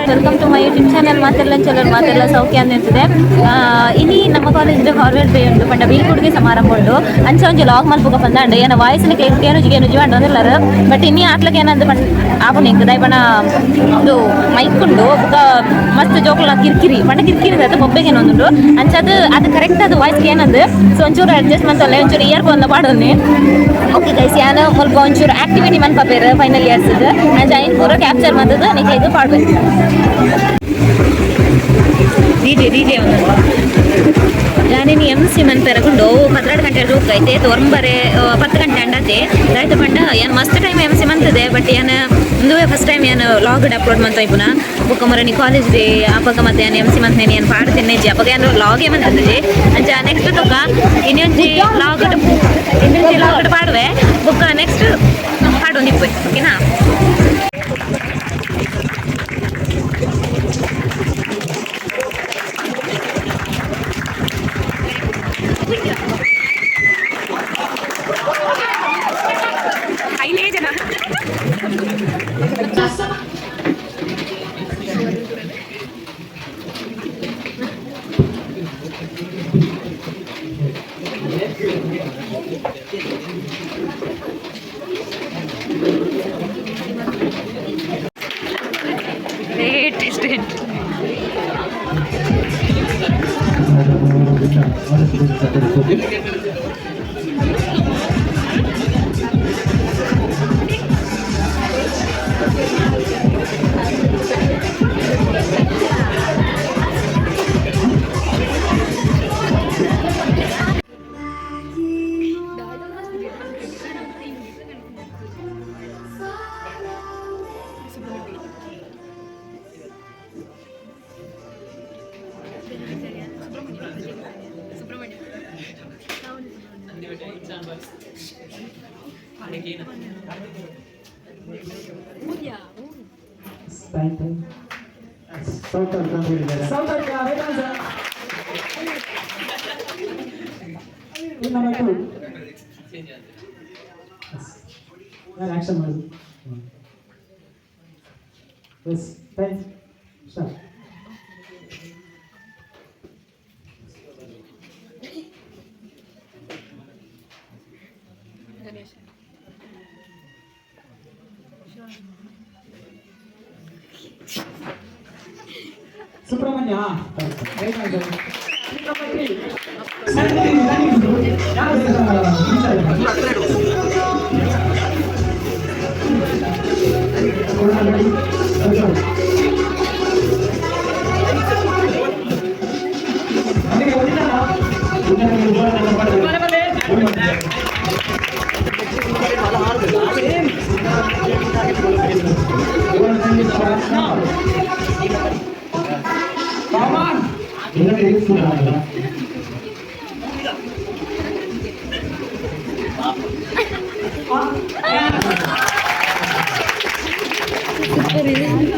Welcome to my YouTube channel. ಮಾತೆಲ್ಲ ಚಲೋ, ಮಾತೆಲ್ಲ ಸೌಖ್ಯ ಅಂತಿದೆ. ಇನಿ ನಮ್ಮ ಕಾಲೇಜ್ ಫಾರ್ವರ್ಡ್ ಡೇ ಉಂಟು ಪಂಡ ಬೀಳ್ಕೊಡುಗೆ ಸಮಾರಂಭ ಉಂಟು. ಅಂಚ ಒಂಜಿ ಲಾಗ್ ಮಲ್ಪುಗ ಪಂದಾಂಡ್. ಏನ ವಾಯ್ಸ್ ಕೇನುಜಿ ಕೇನುಜಿ ಪಂಡ ಒಂದೆಲ್ಲರು. ಬಟ್ ಇನ್ನಿ ಆತ್ಲಕ್ಕೆ ಏನಂದ್ ಪಂಡ ಆಪುಂಡು ಎಂಕ್ ದಾಯೆ ಪಂಡ ಉಂದು ಮೈಕ್ ಉಂಡು. ಬೊಕ ಮಸ್ತ್ ಜೋಕುಲ್ನ ಕಿರ್ಕಿರಿ ಪಂಡ ಕಿರ್ಕಿರಿ ಅದು ಬೊಬ್ಬೆಗೆ ಒಂದುಂಡು. ಅಂಚ ಅದು ಅದು ಕರೆಕ್ಟ್ ಅದು ವಾಯ್ಸ್ ಏನಂದ್. ಸೊ ಒಂಚೂರು ಅಡ್ಜಸ್ಟ್ ಮಂತೊಲ್ಲೆ, ಒಂಚೂರು ಇಯರ್ ಫೋನ್ ಪಾಡೊನ್ನಿ. ಓಕೆ ಗೈಸ್, ಯಾನ್ ಮುಲ್ಪ ಒಂಚೂರು ಆಕ್ಟಿವಿಟಿ ಮನ್ಪಪೇರು ಫೈನಲ್ ಇಯರ್ಸ್. ಅಂಚ ಐನ್ ಪೂರ ಕ್ಯಾಪ್ಚರ್ ಮಂತುದು ನಿಕ್ಲೆಗ್ ಪಾಡ್ಬೇಕು. ಡಿಜೆ ಡಿಜೆ ಒಂದು ಯಾನಿನಿ ಎಮ್ ಸಿ ಮನ್ಪೆರಗುಂಡು. 12 ಗಂಟೆ ಹೋಗ್ ಐತೆ ತೊಂಬರೆ 10 ಗಂಟೆ ಅಂಡತೆ ದಾಯ್ತ ಪಂಡ ಯಾನ್ ಮಸ್ತ್ ಟೈಮ್ ಎಮ್ ಸಿ ಮಂತದೆ. ಬಟ್ ಯಾನ್ ಉಂದುವೇ ಫಸ್ಟ್ ಟೈಮ್ ಯಾನ್ ಲಾಗ್ ಅಪ್ಲೋಡ್ ಮಂತ ಇಪ್ಪುನ. ಬೊಕ್ಕ ಮೊರನಿ ಕಾಲೇಜ್ ಡೇ ಅಪಗ ಮತ್ತೆ ಯಾನ್ ಎಮ್ ಸಿ ಮಂತೇನಿ, ಯಾನ್ ಪಾಡ್ತೇನೆ ಇಜ್ಜಿ. ಅಪಗ ಯಾನ್ ಲಾಗೇ ಮಂತದೆ. ಅಂಚ ನೆಕ್ಸ್ಟ್ ತೊಕ್ಕ ಇನ್ನೊಂಜಿ ಲಾಗ್, ಇನ್ನೊಂಜಿ ಲಾಗ್ ಪಾಡುವೆ. ಬೊಕ್ಕ ನೆಕ್ಸ್ಟ್ ಪಾಡೊಂದಿಪ್ಪೆ, ಓಕೆನಾ? ಐನೇ ಜನ. Latest. Time, time. South Africa ಹೇಳಿದ್ದಾರೆ. South Africa, right answer. Team number two. Yes. ನಾನು ಆಕ್ಷನ್ ಮಾಡುದು. Yes, time start. Subrahmanya, right answer. Team number three. ಯಾರು?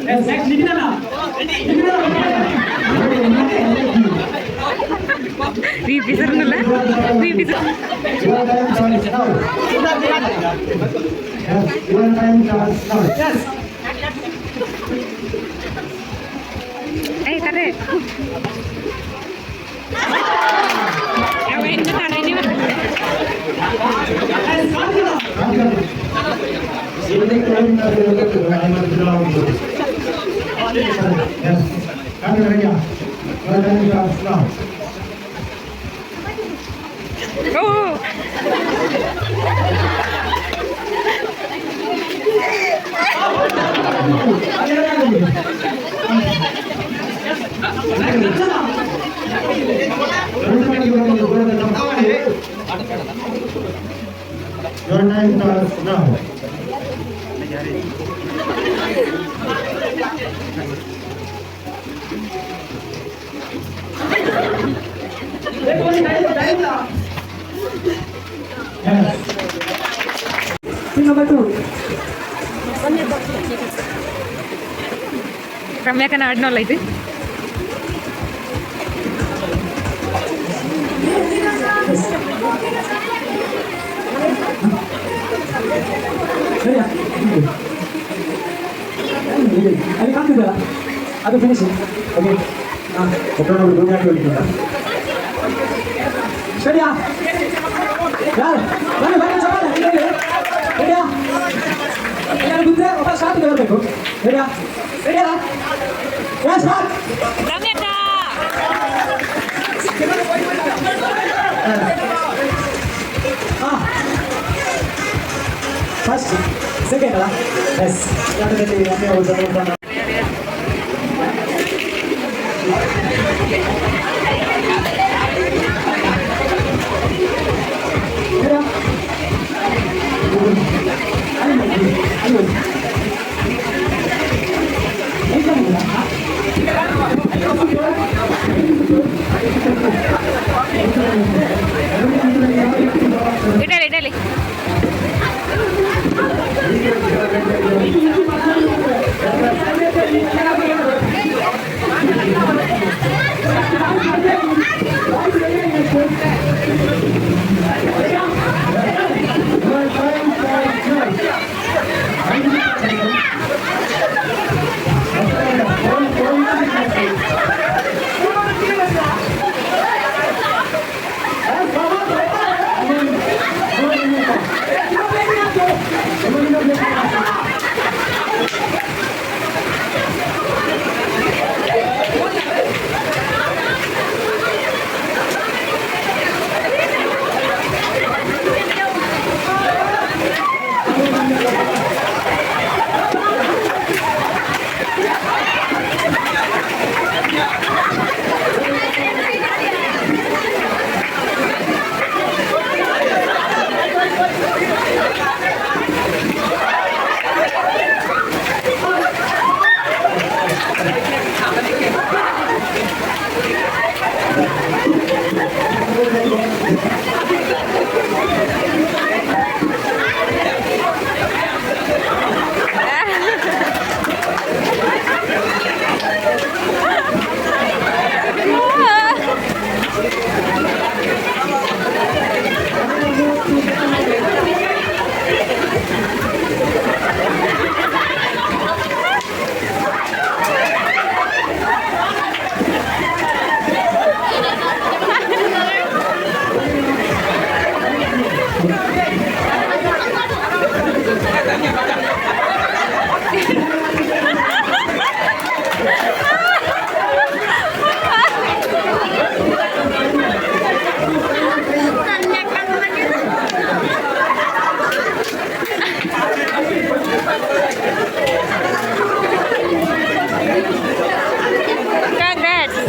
Yes, next, Nikita. V P ಸರ್ನಲ್ಲ, V P sir. Your time starts now. Yes, your time starts now. Yes. ಏಯ್ ಕರೆ. Yes, Karthika. Yes. Karthika, your time starts now. O. Your time starts now. Wait, only time, time. Yes. Team number two. ರಮ್ಯಾಕನ ಆಡ್ನೋಲ್ಲ ಇದು. ಸರಿಯಾ? ಅಲ್ಲಿ ಕಾಣ್ತಿದೆಯಲ್ಲ. ಅದು finishing. Okay, ಹಾಂ. ಸರಿಯಾ? ಯಾರು ಬನ್ನಿ ಬನ್ನಿ, ಚಪ್ಪಾಳೆ. ರೆಡಿಯಾ? ಎಲ್ಲರೂ ಬಿದ್ದರೆ ಒಬ್ಬ ಸ್ಟಾರ್ಟಿಗೆ ಬರಬೇಕು. ರೆಡಿಯಾ? ರೆಡಿಯಾ? ಸ್ಟಾರ್ಟ್. ರಮ್ಯಕ್ಕ. ಹಾಂ, ಫಸ್ಟ್, ಸೆಕೆಂಡ್ ಅಲ್ಲ? ಎಸ್. ಆಟದಲ್ಲಿ ರಮ್ಯ ಅವರು ಪ್ರಥಮ. ರೆಡಿಯಾ? ಅಲ್ಲಿ ಅಲ್ಲಿ ಹೋಗಿ. ಇಡಲಿ ಇಡಲಿ. ಕಂಗ್ರಾಟ್ಸ್.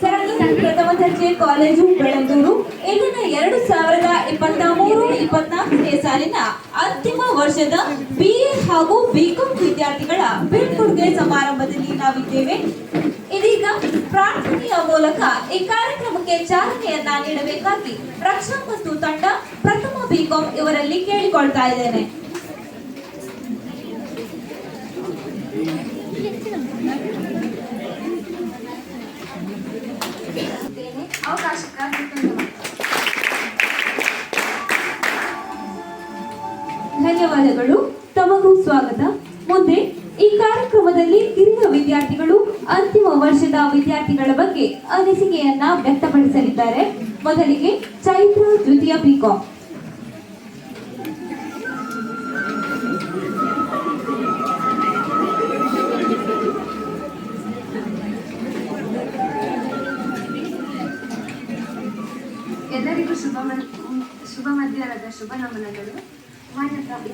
ಸರ್, ಪ್ರಥಮ ದರ್ಜೆ ಕಾಲೇಜು ಬೆಳಂದೂರು. ಇಲ್ಲಿನ 2023-24ನೇ ಸಾಲಿನ ಅಂತಿಮ ವರ್ಷದ ಬಿಎ ಹಾಗೂ ಬಿಕಾಂ ವಿದ್ಯಾರ್ಥಿಗಳ ಬೀಳ್ಕೊಡುಗೆ ಸಮಾರಂಭದಲ್ಲಿ ನಾವಿದ್ದೇವೆ. ಇದೀಗ ಪ್ರಾರ್ಥನೆಯ ಮೂಲಕ ಈ ಕಾರ್ಯಕ್ರಮಕ್ಕೆ ಚಾಲನೆಯನ್ನ ನೀಡಬೇಕಾಗಿ ರಕ್ಷಾ ಮತ್ತು ತಂಡ, ಪ್ರಥಮ ಬಿಕಾಂ ಇವರಲ್ಲಿ ಕೇಳಿಕೊಳ್ತಾ ಇದ್ದೇನೆ. ಅವಕಾಶಕ್ಕಾಗಿ ಧನ್ಯವಾದ. ಧನ್ಯವಾದಗಳು. ತಮಗೂ ಸ್ವಾಗತ. ಮುಂದೆ ಈ ಕಾರ್ಯಕ್ರಮದಲ್ಲಿ ಹಿರಿಯ ವಿದ್ಯಾರ್ಥಿಗಳು ಅಂತಿಮ ವರ್ಷದ ವಿದ್ಯಾರ್ಥಿಗಳ ಬಗ್ಗೆ ಅನಿಸಿಕೆಯನ್ನ ವ್ಯಕ್ತಪಡಿಸಲಿದ್ದಾರೆ. ಮೊದಲಿಗೆ ಚೈತ್ರ, ದ್ವಿತೀಯ ಬಿಕಾಂ. ಎಲ್ಲರಿಗೂ ಶುಭ ಮಧ್ಯಾಹ್ನದ ಶುಭ ನಮನಗಳು.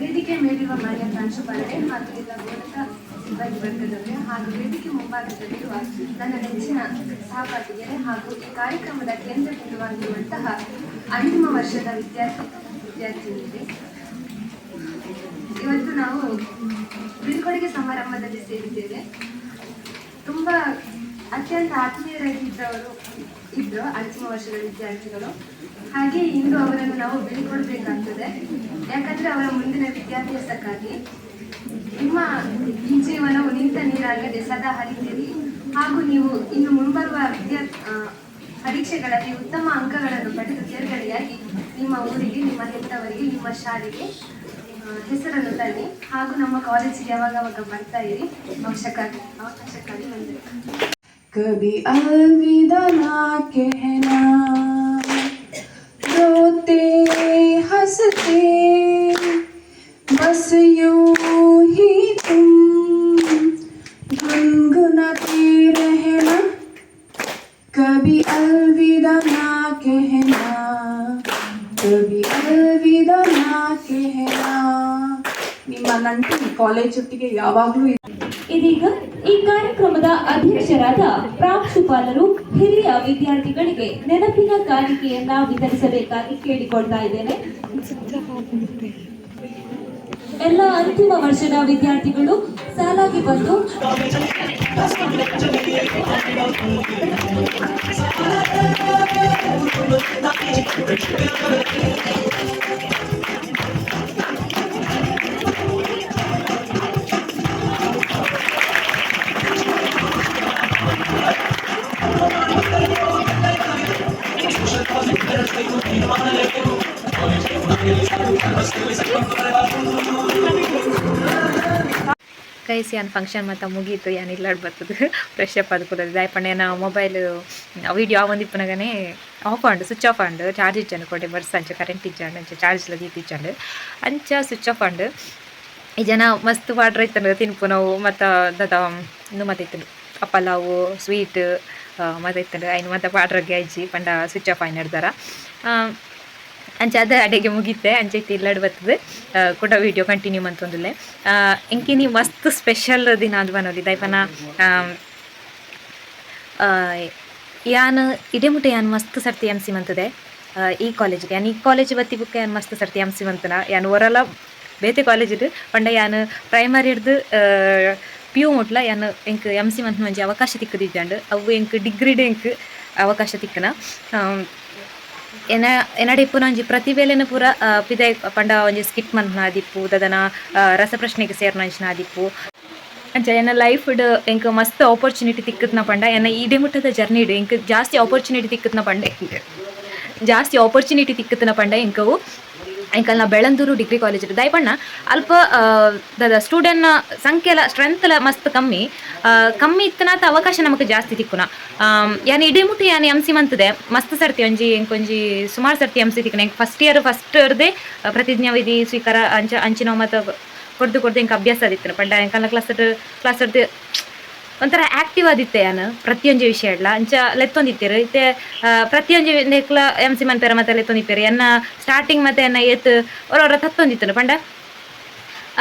ವೇದಿಕೆ ಮೇಲಿರುವ ಮಾನ್ಯ ಪ್ರಾಂಶುಪಾಲರೇ ಹಾಗೂ ಎಲ್ಲ ಬೋಧಕ ಸಿಬ್ಬಂದಿ ವರ್ಗದವರೇ ಹಾಗೂ ವೇದಿಕೆ ಮುಂಭಾಗದಲ್ಲಿರುವ ನನ್ನ ನೆಚ್ಚಿನ ಸಹಪಾಠಿಯರೇ ಹಾಗೂ ಈ ಕಾರ್ಯಕ್ರಮದ ಕೇಂದ್ರ ಬಿಂದುವಾಗಿರುವಂತಹ ಅಂತಿಮ ವರ್ಷದ ವಿದ್ಯಾರ್ಥಿ ವಿದ್ಯಾರ್ಥಿನಿಯರೇ, ಇವತ್ತು ನಾವು ಬೀಳ್ಕೊಡುಗೆ ಸಮಾರಂಭದಲ್ಲಿ ಸೇರಿದ್ದೇವೆ. ತುಂಬ ಅತ್ಯಂತ ಆತ್ಮೀಯರಾಗಿದ್ದವರು ಇದ್ರು ಅಂತಿಮ ವರ್ಷದ ವಿದ್ಯಾರ್ಥಿಗಳು. ಹಾಗೆ ಇಂದು ಅವರನ್ನು ನಾವು ಬೀಳ್ಕೊಡ್ಬೇಕಾಗ್ತದೆ. ಯಾಕಂದ್ರೆ ಅವರ ಮುಂದಿನ ವಿದ್ಯಾಭ್ಯಾಸಕ್ಕಾಗಿ. ನಿಮ್ಮ ಈ ಜೀವನವು ನಿಂತ ನೀರಾಗದೆ ಸದಾ ಹರಿತೀರಿ ಹಾಗೂ ನೀವು ಇನ್ನು ಮುಂಬರುವ ಪರೀಕ್ಷೆಗಳಲ್ಲಿ ಉತ್ತಮ ಅಂಕಗಳನ್ನು ಪಡೆದು ತೇರ್ಗಡೆಯಾಗಿ ನಿಮ್ಮ ಊರಿಗೆ, ನಿಮ್ಮ ಹೆತ್ತವರಿಗೆ, ನಿಮ್ಮ ಶಾಲೆಗೆ ಹೆಸರನ್ನು ತನ್ನಿ ಹಾಗೂ ನಮ್ಮ ಕಾಲೇಜಿಗೆ ಯಾವಾಗವಾಗ ಬರ್ತಾ ಇರಿ. ಅವಕಾಶಕ್ಕಾಗಿ ವಂದನೆ. कभी अलविदा ना कहना, रोते हंसते बस यूं ही तुम गुनगुनाते रहना। कभी अलविदा ना कहना, कभी अलविदा ना कहना. ನಿಮ್ಮ ನಂಟು ಈ ಕಾಲೇಜ್ ಜೊತೆಗೆ ಯಾವಾಗಲೂ ಇದೀಗ ಈ ಕಾರ್ಯಕ್ರಮದ ಅಧ್ಯಕ್ಷರಾದ ಪ್ರಾಂಶುಪಾಲರು ಹಿರಿಯ ವಿದ್ಯಾರ್ಥಿಗಳಿಗೆ ನೆನಪಿನ ಕಾಣಿಕೆಯನ್ನ ವಿತರಿಸಬೇಕಾಗಿ ಕೇಳಿಕೊಳ್ತಾ ಇದ್ದೇನೆ. ಎಲ್ಲ ಅಂತಿಮ ವರ್ಷದ ವಿದ್ಯಾರ್ಥಿಗಳು ಸಾಲಾಗಿ ಬಂದು ಗೈಸ್, ಯಾನ್ ಫಂಕ್ಷನ್ ಮತ್ತು ಮುಗೀತು. ಯಾನ್ ಇಲ್ಲಾಡ್ ಬರ್ತದೆ ಫ್ರೆಶ್ ಅಪ್ ಅದು ಕುಲ್ಲದು. ದಾಯೆ ಪಂಡ ಏನ ಮೊಬೈಲ್ ವೀಡಿಯೋ ಆವೊಂದಿಪ್ಪುನಗನೇ ಆಫ್ ಆಂಡ್, ಸ್ವಿಚ್ ಆಫ್ ಆಂಡ್. ಚಾರ್ಜ್ ಇಜ್ಜಂಡ್ ಕೊಡೆ ಬರ್ಸ್ ಅಂಚ ಕರೆಂಟ್ ಇಜ್ಜಂಡ್, ಅಂಚ ಚಾರ್ಜ್ ಲ ದೀತಿಜ್ಜಂಡ್, ಅಂಚ ಸ್ವಿಚ್ ಆಫ್ ಆಂಡ್. ಈ ಜನ ಮಸ್ತ್ ವಾಡ್ರ ಇತ್ತಂಡ್ ತಿನ್ಪುನವು ಮತ್ತು ದಾದ ಇಂದು ಮತ್ತೆ ಇತ್ತಂಡ್ ಪಲಾವು, ಸ್ವೀಟ್ ಮತ್ತೆ ಇತ್ತಂಡ್. ಐನು ಮತ್ತೆ ಪಾಡ್ರಗ್ಗೆ ಆಯ್ಜಿ ಪಂಡ ಸ್ವಿಚ್ ಆಫ್ ಆಯ್ನ. ಅಂಚ ಅದ ಅಡೆಗೆ ಮುಗೀತೆ. ಅಂಚ ಇತ್ತೆ ಇಲ್ಲಡ್ ಬರ್ತದೆ ಕುಡ ವೀಡಿಯೋ ಕಂಟಿನ್ಯೂ ಮಂತೊಂದುಲ್ಲೆ. ಎಂಕಿನಿ ಮಸ್ತ್ ಸ್ಪೆಷಲ್ ದಿನ ಅದು ಬನೊಲಿ. ದೈಪನ ಯಾನ್ ಇಡೆ ಮುಟ್ಟ ಯಾನ್ ಮಸ್ತ್ ಸರ್ತಿ ಎಮ್ ಸಿ ಮಂತದೆ ಈ ಕಾಲೇಜಿಗೆ. ಯಾನ್ ಈ ಕಾಲೇಜ್ ಬತ್ತಿ ಬುಕ್ಕ ಯಾನ್ ಮಸ್ತ್ ಸರ್ತಿ ಎಮ್ ಸಿ ಮಂತನ. ಯಾನ್ ಒರಲ ಬೇತೆ ಕಾಲೇಜಿಡ್ ಪಂಡ ಯಾನ್ ಪ್ರೈಮರಿ ಹಿಡ್ದು ಪಿಯು ಮುಟ್ಲ ಯಾನ್ ಎಂಕ್ ಎಮ್ ಸಿ ಮಂತ್ ಮಂಜಿ ಅವಕಾಶ ತಿಕ್ಕದಿಜ್ಜಾಂಡ್. ಅವು ಎಂಕ್ ಡಿಗ್ರಿಡ್ ಎಂಕ್ ಅವಕಾಶ ತಿಕ್ಕನ. ಎನ ಎನಡ ಇಪ್ಪುನ ಒಂಜಿ ಪ್ರತಿಭೆಲೆನ ಪೂರ ಪಿದೈ ಪಂಡ ಒಂಜಿ ಸ್ಕಿಟ್ ಮನ್ಪುನ ಆದಿಪ್ಪು, ದದನ ರಸಪ್ರಶ್ನೆಗೆ ಸೇರ್ನ ಆದಿಪ್ಪು. ಅಂಚ ಎನ್ನ ಲೈಫ್ಡ್ ಎಂಕ್ ಮಸ್ತ್ ಆಪರ್ಚುನಿಟಿ ತಿಕ್ಕತ್ನ ಪಂಡ ಎನ್ನ ಇಡೆ ಮುಟ್ಟದ ಜರ್ನಿಡ್ ಎಂಕ್ ಜಾಸ್ತಿ ಆಪರ್ಚುನಿಟಿ ತಿಕ್ಕತ್ನ ಪಂಡ ಜಾಸ್ತಿ ಆಪರ್ಚುನಿಟಿ ತಿಕ್ಕತ್ನ ಪಂಡ ಎಂಕವು ಎಂಕಲ್ನ ಬೆಳಂದೂರು ಡಿಗ್ರಿ ಕಾಲೇಜ್. ದಯಪಣ್ಣ ಅಲ್ಪ ದಾದ ಸ್ಟೂಡೆಂಟ್ನ ಸಂಖ್ಯೆಲ ಸ್ಟ್ರೆಂತ್ಲ ಮಸ್ತ್ ಕಮ್ಮಿ ಕಮ್ಮಿ ಇತ್ತನಾತ ಅವಕಾಶ ನಮಕ್ ಜಾಸ್ತಿ ತಿಕ್ಕುನ. ಯಾನ್ ಇಡೀ ಮುಟ್ಟ ಯಾನ್ ಎಮ್ ಸಿ ಮಂತದೆ ಮಸ್ತ್ ಸರ್ತಿ. ಒಂಜಿ ಎಂಕೊಂಜಿ ಸುಮಾರು ಸರ್ತಿ ಎಮ್ ಸಿ ತಿಕ್ಕುನ. ಎಂಕ್ first year first ಇಯರ್ದೇ ಪ್ರತಿಜ್ಞಾವಿಧಿ ಸ್ವೀಕಾರ ಅಂಚ ಅಂಚಿನ ಮತ್ತ ಕೊಡ್ದು ಕೊಡ್ದು ಎಂಕ್ ಅಭ್ಯಾಸ ಆದಿತ್ತು. ಪಂಡ ಎಂಕಲ್ನ ಕ್ಲಾಸ್ ಕ್ಲಾಸ್ ಒಂಥರ ಆಕ್ಟಿವ್ ಆದಿತ್ತೆ ಯಾನ್ ಪ್ರತಿಯೊಂಜಿ ವಿಷಯ ಇಡ್ಲ. ಅಂಚ ಲೆತ್ತೊಂದಿತ್ತೆರ್ ಇತ್ತೆ ಪ್ರತಿಯೊಂಜಿ ನೆಕ್ಲ ಎಮ್ ಸಿ ಮನ್ಪೆರ ಮತ್ತೆ ಲೆತ್ತೊಂದಿತ್ತೆರ್. ಎನ್ನ ಸ್ಟಾರ್ಟಿಂಗ್ ಮತ್ತೆ ಎನ್ನ ಏತ್ ಒರ ಒರ ತತ್ತೊಂದಿತ್ತು. ಪಂಡ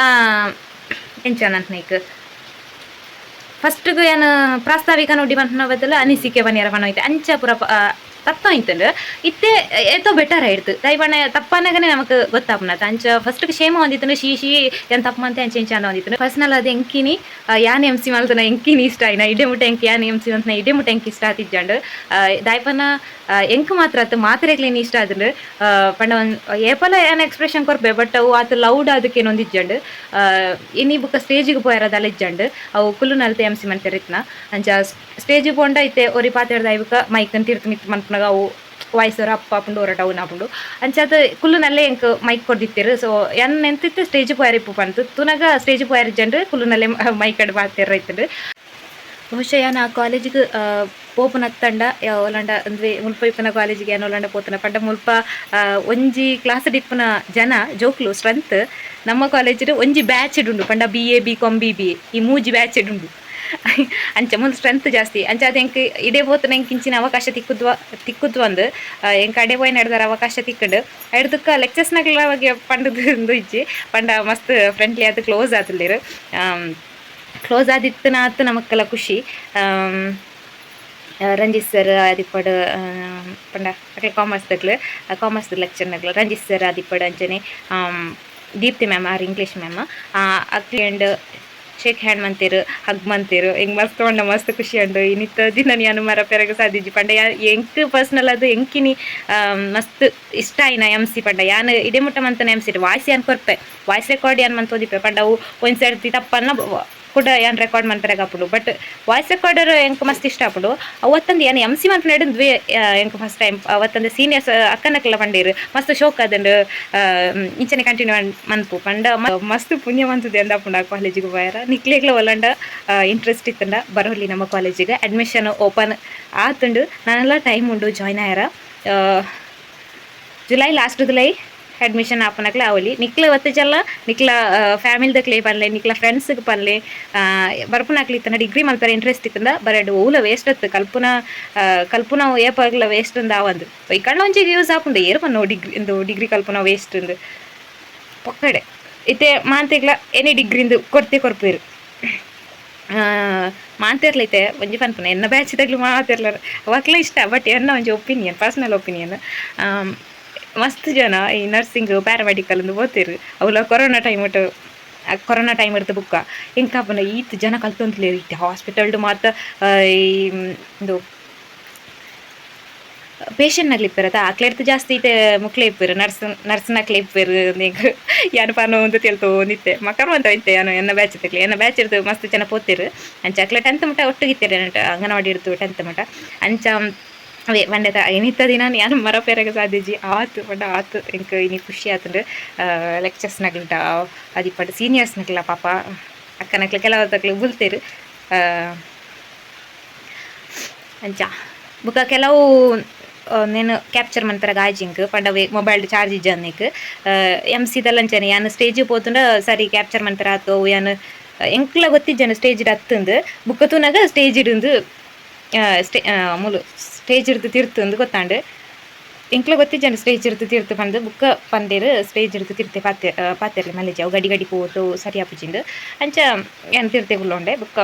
ಎಂಚ ನೈಕ್ ಫಸ್ಟ್ಗೆ ಏನು ಪ್ರಾಸ್ತಾವಿಕ ನೋಡಿ ಪನ್ಪುನ ಬದಲು ಅನಿಸಿಕೆ ಬನ್ನಿಯರ ಪನೋಯ್ತೆ. ಅಂಚ ಪೂರ ತತ್ತೋಯ್ತಂಡು ಇತ್ತೆ ಏತೋ ಬೆಟರ್ ಆಯ್ತು ದಯಪಣ್ಣ ತಪ್ಪನಾಗನೆ ನಮಕ್ ಗೊತ್ತಾಪುನತ. ಅಂಚ ಫಸ್ಟ್ ಶೇಮ ಒಂದಿತ್ತಂಡು ಶೀ ಶೀ ಏನ್ ತಪ್ಪು ಮಂತೆ ಅಂಚೆ ಇಂಚ ಒಂದಿತ್ತಂಡು. ಪರ್ಸನಲ್ ಅದು ಎಂಕಿನಿ ಯಾನ್ ಎಮ್ ಸಿ ಮಲ್ತನ ಎಂಕಿನಿ ಇಷ್ಟ ಆಯ್ನ ಇಡೇ ಮುಟ್ಟ ಎಂಕ್ ಯಾನ್ ಎಮ್ ಸಿ ಮಲ್ತನ ಇಡೇ ಮುಟ್ಟ ಎಂಕ್ ಇಷ್ಟ ಆತಿಜ್ಜಂಡು. ದಾಯಪನ ಎಂಕ್ ಮಾತ್ರ ಅತ್ತು ಮಾತ್ರೆಗ್ಲೇನು ಇಷ್ಟ ಆತಂಡು. ಪಂಡ ಏಪಲ ಏನ್ ಎಕ್ಸ್ಪ್ರೆಷನ್ ಕೊರ್ಪೆ ಬಟ್ ಅವು ಆತ ಲೌಡ್ ಅದಕ್ಕೆ ಒಂದಿಜ್ಜಂಡು. ಇನಿ ಬುಕ್ಕ ಸ್ಟೇಜಿಗೆ ಪೋಯರದಲ್ಲ ಇಜ್ಜಂಡು ಅವು ಕುಲ್ಲು ನಲ್ತೆ ಎಮ್ ಸಿ ಮಲ್ತೆರಿತ್ನ. ಅಂಚ ಸ್ಟೇಜಿಗೆ ಪೋಂಡ ಇತ್ತೆ ಒರಿ ಪಾತೆರ್ದ ಐಬುಕ ಮೈಕ್ ತಿರ್ತು ಮಿತ್ ಮನ್ಪುನಗ ಅವು ವಾಯ್ಸ್ ಅಪ್ಪ ಆಪುಂಡು ಒರ ಡೌನ್ ಆಪುಂಡು. ಅಂಚ ಅದು ಕುಲ್ಲು ನಲ್ಲೇ ಎಂಕ್ ಮೈಕ್ ಕೊರ್ದಿತ್ತೆರ್. ಸೊ ಯಾನ್ ನೆಂತಿತ್ತೆ ಸ್ಟೇಜ್ ಪೋಯರ ಇಪ್ಪು ಪಂತು ತುನಗ ಸ್ಟೇಜ್ ಪೋಯರ ಇಜ್ಜಂಡು ಕುಲ್ಲು ನಲ್ಲೇ ಮೈಕ್ ಅಡ್ ಪಾತೆರ್ ಇತ್ತುಂಡು. ಬಹುಶಃ ಯಾನ್ ಆ ಕಾಲೇಜಿಗೆ ಪೋಪುನತ್ತಂಡ ಓಲಾಂಡ ಅಂದ್ರೆ ಮುಲ್ಪ ಇಪ್ಪುನ ಕಾಲೇಜಿಗೆ ಯಾನ್ ಓಲಾಂಡ ಪೋತುನ ಪಂಡ ಮುಲ್ಪ ಒಂಜಿ ಕ್ಲಾಸ್ ಇಪ್ಪುನ ಜನ ಜೋಕ್ಲು ಸ್ಟ್ರೆಂತ್ ನಮ್ಮ ಕಾಲೇಜಿಡ್ ಒಂಜಿ ಬ್ಯಾಚ್ ಉಂಡು ಪಂಡ B A B com B B A ಈ ಮೂಜಿ ಬ್ಯಾಚ್ ಉಂಡು. ಅಂಚ ಮುಲ್ ಸ್ಟ್ರೆಂತ್ ಜಾಸ್ತಿ. ಅಂಚ ಅದು ಎಂಕ್ ಇಡೇ ಪೋತುನ ಎಂಕ್ ಇಂಚಿನ ಅವಕಾಶ ತಿಕ್ಕುದ್ವ ಅಂದ್ ಎಂಕ್ ಅಡೆ ಪೋಯಿ ನಡ್ದಾರ ಅವಕಾಶ ತಿಕ್ಕುಂಡು. ಐಡ್ದುಕ್ಕ ಲೆಕ್ಚರ್ಸ್ ನಕ್ಲ ಬಗ್ಗೆ ಪಂಡದು ಇಂದು ಇಜ್ಜಿ ಪಂಡ ಮಸ್ತ್ ಫ್ರೆಂಡ್ಲಿ ಆದ್ ಕ್ಲೋಸ್ ಆತುಲ್ಲೆರ್. ಕ್ಲೋಸ್ ಆದಿತ್ತನ ಆತ್ ನಮಕ್ಕೆಲ್ಲ ಖುಷಿ. ರಂಜಿತ್ ಸರ್ ಆದಿಪ್ಪಡ್ ಪಂಡ ಅಕ್ಲೆ ಕಾಮರ್ಸ್ ದಕ್ಲು ಕಾಮರ್ಸ್ ಲೆಕ್ಚರ್ ನಕ್ಲು ರಂಜಿತ್ ಸರ್ ಆದಿಪ್ಪಡ್ ಅಂಚನೆ Deepti ma'am R English ma'am ಅಕ್ಲೆ and shake hand ಮಂತೇರು hug ಮಂತೇರು ಎಂಕ್ ಮಸ್ತ್ ಪಂಡ ಮಸ್ತ್ ಖುಷಿ ಉಂಡು. ಇನ್ನಿತ್ತ ದಿನ ಯಾನ್ ಮರಪೆರಗ ಸಾದಿಜ್ಜಿ ಪಂಡ ಎಂಕ್ ಪರ್ಸನಲ್ ಅದು ಎಂಕಿನಿ ಮಸ್ತ್ ಇಷ್ಟ ಆಯಿನ ಎಮ್ ಸಿ ಪಂಡ ಯಾನ್ ಇಡೆ ಮುಟ್ಟ ಮಂತನ M C voice ಯಾನ್ ಕೊರ್ಪೆ ವಾಯ್ಸ್ ರೆಕಾರ್ಡ್ ಯಾನ್ ಮಂತೋದಿಪ್ಪೆ ಪಂಡ ಅವು ಒಂಜಿ ಸರ್ತಿ ತಪ್ಪನ್ನ ಕೂಡ ಯಾನ್ ರೆಕಾರ್ಡ್ ಮನ್ಪೆರೆಗ್ ಆಪುಂಡು but voice recorder ಎಂಕ್ ಮಸ್ತ್ ಇಷ್ಟ ಆಪುಂಡು. ಅವತ್ತಂದು ಯಾನ್ ಎಮ್ ಸಿ ಮನ್ಪುನೆಡ್ ದ್ವೇ ಎಂಕ್ ಫಸ್ಟ್ ಟೈಮ್ ಅವತ್ತಂದು ಸೀನಿಯರ್ಸ್ ಅಕ್ಕನಕ್ಲ ಪಂಡೇರು ಮಸ್ತ್ ಶೋಕ್ ಆದಂಡು ಇಂಚನೆ ಕಂಟಿನ್ಯೂ ಮನ್ಪು ಪಂಡ ಮಸ್ತ್ ಪುಣ್ಯ ಮಂತುದೆ ಅಂದಾಪುಂಡು ಆ ಕಾಲೇಜಿಗೆ ಪೋಯರ. ನಿಕ್ಲೆಗ್ಲ ಒಲ್ಲಂಡ ಇಂಟ್ರೆಸ್ಟ್ ಇತ್ತಂಡ ಬರೋಲಿ ನಮ್ಮ ಕಾಲೇಜಿಗೆ ಅಡ್ಮಿಷನ್ ಓಪನ್ ಆತುಂಡು ನಾನೆಲ್ಲ ಟೈಮ್ ಉಂಡು ಜಾಯ್ನ್ ಆಯರ. July last July admission ಆಪುನಕ್ಲೆ ಆವೊಲಿ. ನಿಕ್ಲೆ ಒತ್ತಜಲ್ಲ ನಿಕ್ಲ ಫ್ಯಾಮಿಲಿ ದಕ್ಲೆ ಪನ್ಲೆ ನಿಕ್ಲ ಫ್ರೆಂಡ್ಸ್ಗೆ ಪನ್ಲೆ ಬರ್ಪುನಕ್ಲೆ ಇತ್ತಂಡ ಡಿಗ್ರಿ ಮಲ್ಪೆರೆ ಇಂಟ್ರೆಸ್ಟ್ ಇತ್ತಂಡ ಬರಡ್. ಓಲ ವೇಸ್ಟ್ ಅತ್ತು ಕಲ್ಪುನ ಕಲ್ಪುನ ಏಪಗ್ಲ ವೇಸ್ಟ್ ಅಂದ್ ಆವಂದು ಈ ಕಣ್ಣ ಒಂಜಿ ಯೂಸ್ ಆಪುಂಡು ಏರ್ ಪನ್ನೋ ಡಿಗ್ರಿ ಇಂದು ಡಿಗ್ರಿ ಕಲ್ಪುನ ವೇಸ್ಟ್ ಅಂದ್ ಪೊಕ್ಕಡೆ ಇತ್ತೆ ಮಾಂತೆಗ್ಲ ಎನಿ ಡಿಗ್ರಿಂದು ಕೊರ್ತೆ ಕೊರ್ಪೇರು ಮಾಂತಿರ್ಲೈತೆ ಒಂಜಿ ಪನ್ಪುನ ಎನ್ನ ಬ್ಯಾಚ್ ತಗ್ಲು ಮಾತಿರ್ಲ ಅವಕ್ಲ ಇಷ್ಟ ಬಟ್ ಎನ್ನ ಒಂಜಿ opinion personal opinion. ಮಸ್ತ್ ಜನ ಈ ನರ್ಸಿಂಗ್ ಪ್ಯಾರಾಮೆಡಿಕಲ್ ಅಂದು ಪೋತೆರ್ ಅವುಲ ಕೊರೋನಾ ಟೈಮ್ ಒಟ್ಟು ಕೊರೋನಾ ಟೈಮ್ ಇರ್ತ ಬುಕ್ಕ ಎಂಕಾಪುನ ಈತ್ ಜನ ಕಲ್ತೊಂತ್ಲೇರ್ ಇತ್ತೆ ಹಾಸ್ಪಿಟಲ್ಡ್ ಮಾತ ಈ ಇಂದು ಪೇಷಂಟ್ ನಕ್ಲು ಇಪ್ಪೆರ್ ಅಕ್ಲೆರ್ತ್ ಜಾಸ್ತಿ ಇತ್ತೆ ಮುಕ್ಲೆ ಇಪ್ಪೆರ್ ನರ್ಸ್ ನರ್ಸ್ನಕ್ಲೆ ಇಪ್ಪೆರ್ ಎಂಕ್ ಯಾನ್ ಪನೊಂದು ತೆಲ್ತೊಂದಿತ್ತೆ ಮಕರ್ ಮಂತ ಇತ್ತೆ ಯಾನ್ ಎನ್ನ ಬ್ಯಾಚ್ ತಕ್ಲೆ ಎನ್ನ ಬ್ಯಾಚ್ ಇರ್ದು ಮಸ್ತ್ ಜನ ಪೋತೆರ್. ಅಂಚ ಅಕ್ಲೆ ಟೆಂತ್ ಮುಟ ಒಟ್ಟುಗಿತ್ತೆರ್ ಅಂಗನವಾಡಿ ಇರ್ದು ಟೆಂತ್ ಮುಟ. ಅಂಚ ಅವೇ ಪಂಡೆತ ಇನಿತ್ತ ದಿನ ಯಾನ್ ಮರಪೆರೆಗ್ ಸಾದಿಜ್ಜಿ ಆತ್ ಪಂಡ ಆತ್ ಎಂಕ್ ಇನಿ ಖುಷಿ ಆತುಂಡು. ಲೆಕ್ಚರ್ಸ್ ನಕ್ಲ್ಟ ಅದಿಪ್ಪಡ್ ಸೀನಿಯರ್ಸ್ ನಕ್ಲ ಪಾಪ ಅಕ್ಕನಕ್ಲೆ ಕೆಲವು ತಕ್ಲು ಬುಲ್ತೆರ್. ಅಂಚ ಬೊಕ ಕೆಲವು ನೇನು ಕ್ಯಾಪ್ಚರ್ ಮನ್ಪೆರೆಗ್ ಆಯ್ಜಿಂಕ್ ಪಂಡ ಅವೆ ಮೊಬೈಲ್ ಚಾರ್ಜ್ ಇಜ್ಜಂದಿಕ್ ಎಮ್ ಸಿದಲ್ಲ ಅಂಚನೆ ಯಾನ್ ಸ್ಟೇಜ್ ಪೋತುಂಡ ಸರಿ ಕ್ಯಾಪ್ಚರ್ ಮನ್ಪೆರೆ ಆತು ಅವು ಯಾನ್ ಎಂಕ್ಲ ಗೊತ್ತಿಜ್ಜಂಡ್ ಸ್ಟೇಜ್ ಅತ್ತುಂದು ಬೊಕ್ಕ ತೂನಗ ಸ್ಟೇಜ್ ಇಡುಂದು ಸ್ಟೇ ಮೂಲು ಸ್ಟೇಜ್ ಇರ್ದು ತಿರ್ತುಂದು ಗೊತ್ತಾಂಡ್. ಎಂಕ್ಲ ಗೊತ್ತಿಜ್ಜಂಡ್ ಸ್ಟೇಜ್ ಇರ್ದು ತಿರ್ತು ಪಂದ್ ಬುಕ್ಕ ಪಂದೇರ್ ಸ್ಟೇಜ್ ಇರ್ದು ತಿರ್ತೆ ಪಾತೆ ಪಾತೆರ್ಲೆ ಮಲ್ಲೆಜಿ ಅವು ಗಡಿ ಗಡಿ ಪೋತು ಸರಿ ಆಪುಜಿಂದು. ಅಂಚ ಯಾನ್ ತಿರ್ತೆ ಕುಲ್ಲೊಂಡೆ ಬೊಕ್ಕ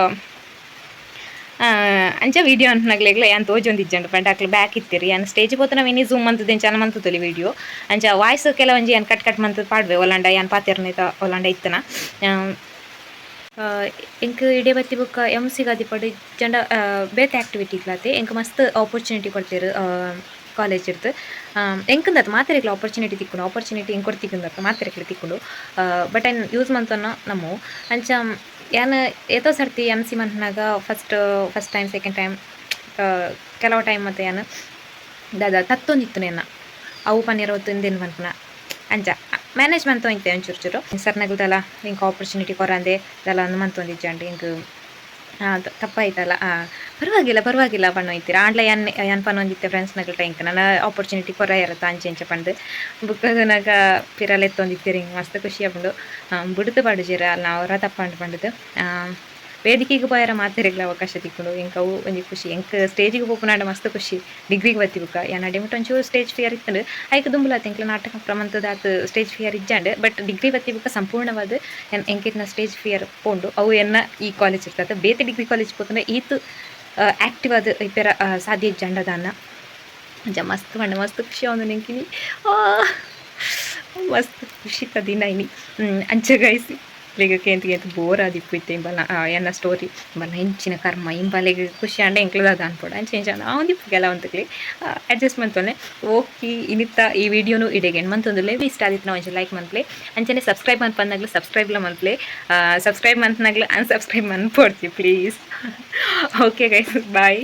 ಅಂಚ ವೀಡಿಯೋ ಅನ್ಪುನಗ್ಲೆಗ್ಲ ಯಾನ್ ತೋಜೊಂದಿಜ್ಜಂಡ್ ಪಂಡ ಅಕ್ಲು ಬ್ಯಾಕ್ ಇತ್ತೆರ್. ಯಾನ್ ಸ್ಟೇಜ್ ಪೋತುನ ಮಿನಿ ಝೂಮ್ ಮಂತುದು ಎಂಚ ಮಂತುದೊಲಿ ವೀಡಿಯೋ. ಅಂಚ ವಾಯ್ಸ್ ಕೆಲವೊಂಜಿ ಯಾನ್ ಕಟ್ ಕಟ್ ಮಂತುದು ಪಾಡ್ವೆ ಒಲಾಂಡ ಯಾನ್ ಪಾತೆರ್ನೇತ ಒಲಾಂಡ ಇತ್ತನ. ಎಂಕ್ ಇಡೆ ಬತ್ತಿ ಬೊಕ್ಕ ಎಮ್ ಸಿಗ್ ಆದಿಪ್ಪಡ್ ಇಜ್ಜಂಡ ಬೇತೆ ಆಕ್ಟಿವಿಟಿಗ್ಲಾತೆ ಎಂಕ್ ಮಸ್ತ್ ಆಪರ್ಚುನಿಟಿ ಕೊರ್ತೆರ್ ಕಾಲೇಜ್ ಇರ್ದ್. ಎಂಕಂದತ್ ಮಾತೆರೆಗ್ಲ ಆಪರ್ಚುನಿಟಿ ತಿಕ್ಕುಂಡು ಆಪರ್ಚುನಿಟಿ ಎಂಕ್ ಕೊರ್ತಿಕ್ಕುಂದತ್ತ ಮಾತೆರೆಗ್ಲ ತಿಕ್ಕುಂಡು ಬಟ್ ಐನ್ ಯೂಸ್ ಮಂತೊನ್ನ ನಮ್ಮು. ಅಂಚ ಯಾನ್ ಏತೋ ಸರ್ತಿ ಎಮ್ ಸಿ ಮನ್ಪುನಗ first first time second time ಕೆಲವು ಟೈಮ್ ಮತ್ತೆ ಯಾನ್ ದಾದ ತತ್ತೊಂದಿತ್ತು ಎನ್ನ ಅವು ಪನ್ಯರ ಇಂದೆನ್ ಪನ್ಪುನ ಅಂಚ ಮ್ಯಾನೇಜ್ ಮಂತೊಂದಿತ್ತೆ ಒಂಚೂರು ಚೂರು. ಸರ್ನಗುಲ್ದಲ ಎಂಕ್ ಆಪರ್ಚುನಿಟಿ ಕೊರಂದೆ ದಾಲ ಅಂದ್ ಮಂತೊಂದಿಜ್ಜಂಡ್ ಎಂಕ್ ತಪ್ಪಾಯ್ತಲ್ಲ ಪರವಾಗಿಲ್ಲ ಪರವಾಗಿಲ್ಲ ಪನ್ನೊಂದಿತ್ತೆರ್. ಆಂಡ್ಲ ಯಾನ್ ಯಾನ್ ಪನ್ನೊಂದಿತ್ತೆ ಫ್ರೆಂಡ್ಸ್ನಕಲ್ಟ ಎಂಕ್ ನನ ಆಪರ್ಚುನಿಟಿ ಕೊರಯೆರತ್ತ ಅಂಚ ಇಂಚ ಪಂದ್ ಬೊಕ್ಕ ನಗ ಪಿರ ಲೆತ್ತೊಂದಿತ್ತೆರ್. ಎಂಕ್ ಮಸ್ತ್ ಖುಷಿ ಆಪುಂಡು. ಬುಡುದು ಪಾಡುಜೆರ್ ಅಲ್ನ ಅವರ ತಪ್ಪಂಡ್ ಪಂಡುದು. ವೇದಿಕೆಗ್ ಪೋಯೆರೆ ಮಾತೆರೆಗ್ಲ ಅವಕಾಶ ತಿಕ್ಕುಂಡು. ಎಂಕ್ ಅವು ಒಂಜಿ ಖುಷಿ. ಎಂಕ್ ಸ್ಟೇಜಿಗೆ ಪೋಪುನಾಂಡ ಮಸ್ತ್ ಖುಷಿ. ಡಿಗ್ರಿಗೆ ಬತ್ತಿ ಬೊಕ್ಕ ಯಾನ್ ಅಡೆ ಮುಟ ಒಂಚೂರು ಸ್ಟೇಜ್ ಫಿಯರ್ ಇತ್ತುಂಡು. ಐಕ್ ದುಂಬುಲ ಎಂಕ್ಲ ನಾಟಕ ಪ್ರಮಂತದಾತ್ ಸ್ಟೇಜ್ ಫಿಯರ್ ಇಜ್ಜಾಂಡ್. ಬಟ್ ಡಿಗ್ರಿ ಬತ್ತಿ ಬೊಕ್ಕ ಸಂಪೂರ್ಣವಾದ್ ಎಂಕಿತ್ನ ಸ್ಟೇಜ್ ಫಿಯರ್ ಪೋಂಡು. ಅವು ಎನ್ನ ಈ ಕಾಲೇಜ್ ಇರ್ತದೆ ಬೇತೆ ಡಿಗ್ರಿ ಕಾಲೇಜ್ ಪೋತುಂಡ ಈತ್ ಆಕ್ಟಿವ್ ಆದ್ ಇಪ್ಪೆರ ಸಾಧ್ಯ ಇಜ್ಜಾಂಡ ದಾನ್ನ. ಅಂಚ ಮಸ್ತ್ ಪಂಡ ಮಸ್ತ್ ಖುಷಿ ಆವೊಂದುಂಡು ಎಂಕಿನಿ. ಮಸ್ತ್ ಖುಷಿತ ದಿನ ಇನಿ. ಅಂಚ ಗೈಸ್, ಈಗ ಕೇಂತ ಕೇಂತ ಬೋರ್ ಆದಿಪ್ಪು ಇತ್ತೆ ಇಂಬಲ ಎನ್ನ ಸ್ಟೋರಿ. ಇಂಬಲ ಎಂಚಿನ ಕರ್ಮ, ಇಂಬಲೆಗ್ ಖುಷಿ ಆಂಡ ಎಂಕ್ಲದ ಅನ್ಪೊಡು, ಅಂಚ ಇಂಚ ಆವೊಂದಿಪ್ಪು ಕೆಲವೊಂತಕ್ಲೆ. ಅಡ್ಜಸ್ಟ್ ಮಂತೊನ್ಲೆ. ಓಕೆ, ಇನಿತ್ತ ಈ ವಿಡಿಯೋನು ಇಡೆಗೆ ಎಂಡ್ ಮಂತೊಂದುಲ್ಲೆ. ಇಷ್ಟ ಆದಿತ್ತು ಒಂಚೂರು ಲೈಕ್ ಮನ್ಪ್ಲೆ. ಅಂಚನೆ ಸಬ್ಸ್ಕ್ರೈಬ್ ಮನ್ಪಂದಾಗ್ಲು ಸಬ್ಸ್ಕ್ರೈಬ್ಲ ಮನ್ಪ್ಲೆ. ಸಬ್ಸ್ಕ್ರೈಬ್ ಮಂತ್ನಾಗ್ಲು ಅನ್ಸಬ್ಸ್ಕ್ರೈಬ್ ಮನ್ಪೊಡ್ಚಿ, ಪ್ಲೀಸ್. Okay guys, bye.